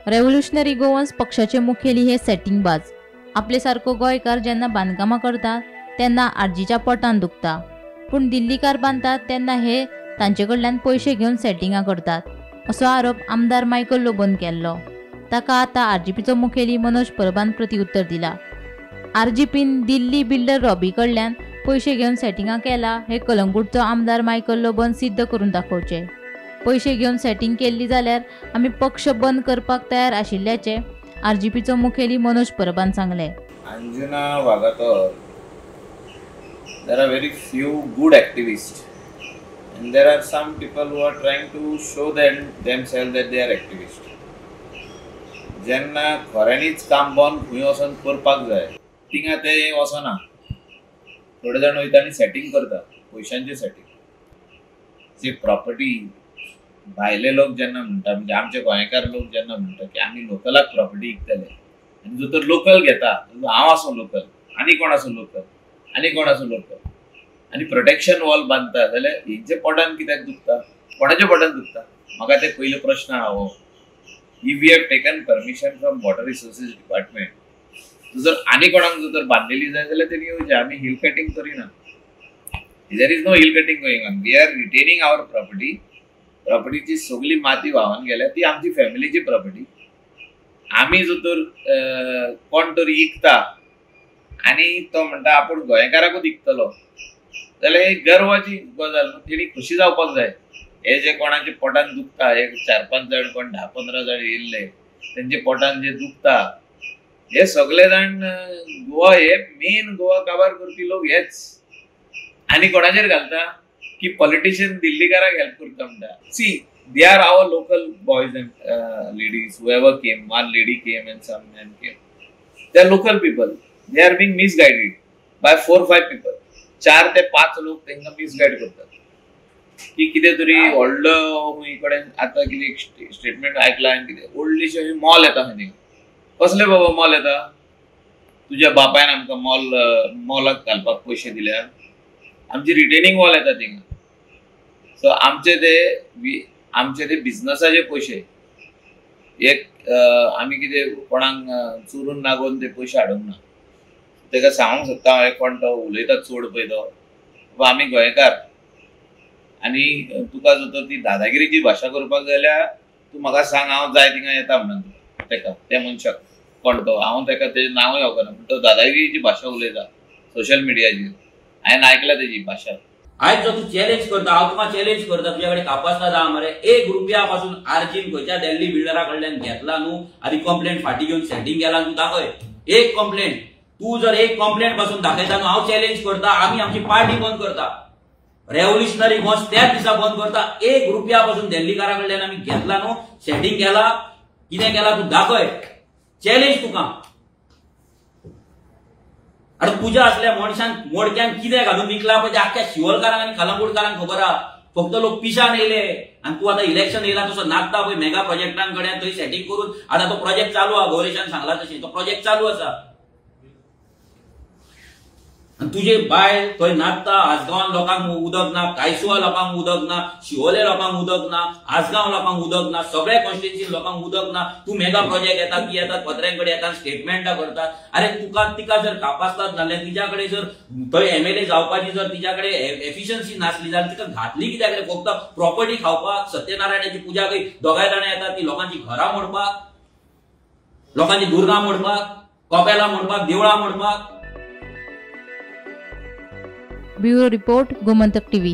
Revolutionary Goans पक्षाचे मुखेली हे सेटिंगबाज. आपले सारको गोंयकार जेन्ना बांदकामां करतात तेन्ना आरजीच्या पोटान दुखता, पूण दिल्लीकार बांदतात तेन्ना हे तांचे कडल्यान पयशे घेवन सेटिंगां करतात असो आरोप आमदार मायकल लोबोन केल्लो. ताका आतां आरजीपीचो मुखेली मनोज परबान प्रतिउत्तर दिला. आरजीपीन दिल्ली बिल्डर रॉबी कडल्यान पयशे घेवन सेटिंगां केला हे कलंगूटचो आमदार मायकल लोबोन सिद्ध करून दाखोवचे. पयशे घेवन सेटिंग केल्ली जाल्यार आमी पक्ष बंद करपाक तयार आशिल्ल्याचे आरजीपीचो मुखेली मनोज परबान सांगले. Anjuna Vagator, there are very few good activists and there are some people who are trying to show themselves that they are activists. जेन्ना खऱ्यांनीच काम बंद खंय वचोन करपाक जाय थिंगा ते वचना. थोडे जाण वयता आनी सेटिंग करता, पयशांचें सेटिंग. जी प्रॉपर्टी भायले लोक जेन्ना म्हणटा, म्हणजे आमचे गोंयकार लोक जेन्ना म्हणटा की आमी लोकलाक प्रॉपर्टी विकतले, आनी जो तर लोकल घेता, हांव आसूं लोकल, आनी कोण आसूं लोकल, आनी कोण आसूं लोकल, आनी प्रोटेक्शन वॉल बांदता जाल्यार हेंचे पोटान कित्याक दुखता, कोणाच्या पोटान दुखता? म्हाका ते पयलो प्रश्न आहा हो. If we have taken permission from water resources department, जर आनी कोणाक जर बांदलेली जाय जाल्यार तेणी येवचें. आमी हिल कटिंग करिना. There is no hill cutting going on. We are retaining our property. प्रॉपर्टीची सगळी माती व्हांवन गेल्या, ती आमची फॅमिलीची प्रॉपर्टी. आमी जर तर कोण तरी इकता आनी तो म्हणटा आपूण गोंयकाराकूच इकतलो जाल्यार ही गर्वाची गजाल, तेणी खोशी जावपाक जाय. हे जे कोणाच्या पोटान दुखता, एक 4-5 जाण कोण 10-15 जाण येयल्ले तेंच्या पोटान जे दुखता, हे सगळे जाण गोवा, हे मेन गोवा काबार करपी लोक हेच. आनी कोणाचेर घालता की पॉलिटिशियन दिल्लीकाराक हेल्प करता म्हणटा. See, they are our local boys and ladies, whoever came, one lady came and some man came. They are local people. They are being misguided by 4-5 people. 4 ते 5 लोक तांकां मिसगायड करतात की कितें तरी व्हडलो खंय कडेन आतां कितें स्टेटमेंट आयकलां हांवें, कितें व्हडलीशें मॉल येता खंय. कसले बाबा मॉल येता? तुज्या बापायन आमकां मॉलाक घालपाक पयशे दिल्या. आमची रिटेनिंग वॉल येता थिंगा. सो आमचे ते बिजनसाचे पयशे एक आमी कितें कोणाक चोरून नागोवन ते पयशे हाडूंक ना. ताका सांगूंक सोदता हांव, कोण तो उलयता चड पळय तो, बाबा आमी गोंयकार आनी तुका जर तर ती दादागिरीची भाशा करपाक जाल्यार तूं म्हाका सांग, हांव जाय थिंगा येता म्हणून तुका. ताका त्या मनशाक कोण तो, हांव ताका तेजें नांवूय खबर ना, पूण तो दादागिरीची भाशा उलयता सोशल मिडियाचेर. हांवें आयकला तेजी भाशा. आयज जो तूं चॅलेंज करता, हांव तुका चॅलेंज करता, तुज्या कडेन कापास्ताद आहा मरे, 1 रुपया पासून आरजीन खंयच्या दिल्ली बिल्डरा कडल्यान घेतला न्हू आनी कंप्लेंट फाटी घेवन सेटिंग केला तूं दाखय. एक कंप्लेंट तूं जर एक कंप्लेंट पासून दाखयता न्हू, हांव चॅलेंज करता, आमी आमची पार्टी बंद करता, रेव्होल्युशनरी गोवन्स त्याच दिसा बंद करता. 1 रुपया पासून दिल्लीकारा कडल्यान आमी घेतला न्हू, सेटिंग केला, कितें केला तूं दाखय, चॅलेंज तुका. आनी तुज्या असल्या मनशान मोडक्यान कितें घालून निकला पळय ते आख्ख्या शिवोलकारांक आनी कलंगूटकारांक खबर आहा. फक्त लोक पिशान येयले आनी तूं आतां इलेक्शन येयला तसो नाचता पळय मेगा प्रोजेक्टां कडेन थंय सेटिंग करून. आतां तो प्रोजेक्ट चालू आहा, गौरेशान सांगला तशें तो प्रोजेक्ट चालू आसा. आनी तुजे बायल थंय नाचता, आजगांवान लोकांक उदक ना, कायसुआ लोकांक उदक ना, शिवोले लोकांक उदक ना, आजगांव लोकांक उदक ना, सगळे कॉन्स्टिट्युएन्सी लोकांक उदक ना. तूं मेगा प्रोजेक्ट येता, ती येतात, पत्र्यां कडेन येतात, स्टेटमेंटां करतात. अरे तुका तिका जर कापास्ताद नासलें, तिच्या कडेन जर थंय एमएलए जावपाची जर तिच्या कडेन एफिशियन्सी नासली जाल्यार तिका घातली कित्याक रे? फक्त प्रॉपर्टी खावपाक, सत्यनारायणाची पुजा खंय दोगांय जाणां येतात ती लोकांची घरां मोडपाक, लोकांची दुर्गां मोडपाक, कपेलां मोडपाक, देवळां मोडपाक. Bureau report, Gomantak TV.